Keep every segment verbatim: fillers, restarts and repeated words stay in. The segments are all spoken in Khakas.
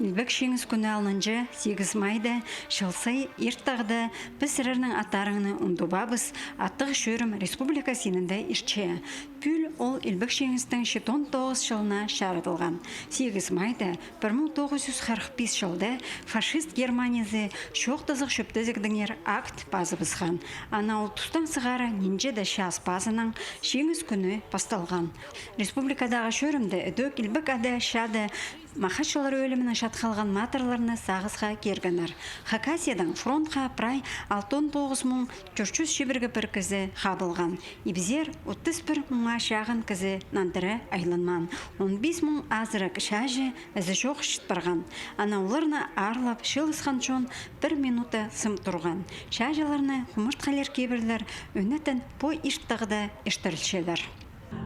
Илбек Чиңіс кӱні алнынҷа, сигіс майда, Чыл сай Ирт тағда «Піс сірернің аттарыңны ундубаабыс» аттығ чӧрім республика синінде иртче. Пӱӱл ол Илбек Чиңістің читон тоғыс чылына чарыдылған. Сигіс майда, пір муң тоғыс чӱс хырых пис чылда, фашист Германиязы чоохтазығ чӧптезігдеңер акт пазыбысхан. Ана ол тустаң сығара нинҷе дее час пазынаң Чиңіс кӱні пасталған. Республикадағы чӧрімде ідӧк Илбек Ада чаада махачылар ӧлімінең чатхалған матырларны сағысха киргеннер. Хакасиядаң фронтха прай алтон тоғыс муң тӧрт чӱс чибіргі пір кізі хабылған. Ибзер отыс пір муңа чағын кізі нандыра айланмаан. Он пис муң азыра чааҷы ізі чох чіт парған. Ана оларны аарлап чыылысхан чон пір минута сым турған. Чааҷыларны хумартхалар кибірлер ӧнетін пу Ирт тағда иртірілчелер.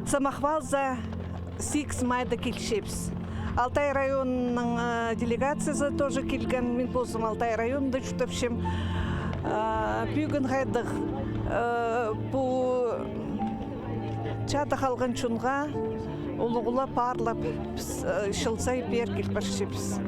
Самохвалзар сигіс майда килчебіс. Алтай районының, э, делегациязы тоже килген. Мин позым Алтай районында чуртапчам. Э, пӱӱн хайдағ, э, пу чаада халған чонға улуғлап, аарлап, піс, э, чыл сай пеер кил парчабыс.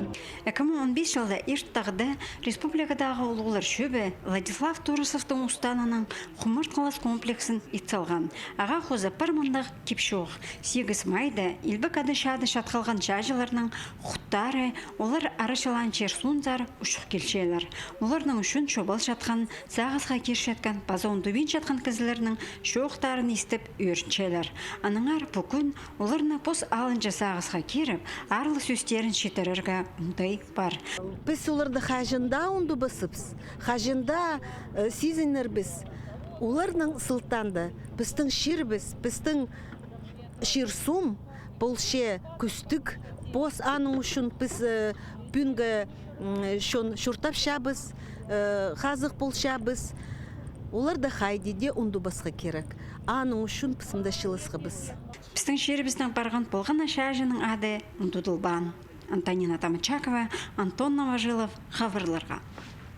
Ікі муң он пис чылда Ирт тағда республикадағы улуғлар чӧбі Владислав Торосовтың устанының хумартхалас комплексін ит салған. Ағаа хоза пар мындағ кип-чоох. Сигіс майда Илбек Ада чаада чатхалған чааҷыларның хустары олар арачылаан чир-суунзар учух килчелер. Оларның ӱчӱн чобал чатхан, сағысха кирчеткен паза ундубинчатхан кізілернің чоохтарын истіп ӧрінчелер. Аннаңар пу кӱн оларны пос алынҷа сағысха киріп, аарлығ сӧстерін читірерге оңдай пар. Піс оларны хаҷан даа ундубаспыс, хаҷан даа, э, сизінербіс. Оларның сылтаанда пістің чирібіс, пістің чир-суум полча кӱстіг, пос аның ӱчӱн піс, э, пӱӱнгі, м, чон чуртапчабыс, э, хазых полчабыс. Оларны хайди даа ундубасха кирек. Аның ӱчӱн піс мында чыылысхабыс. Пістің чирібістең парған полған на чааҷының ады ундудылбаан. Антонина Тамачакова, Антон Новожилов, хабарларға.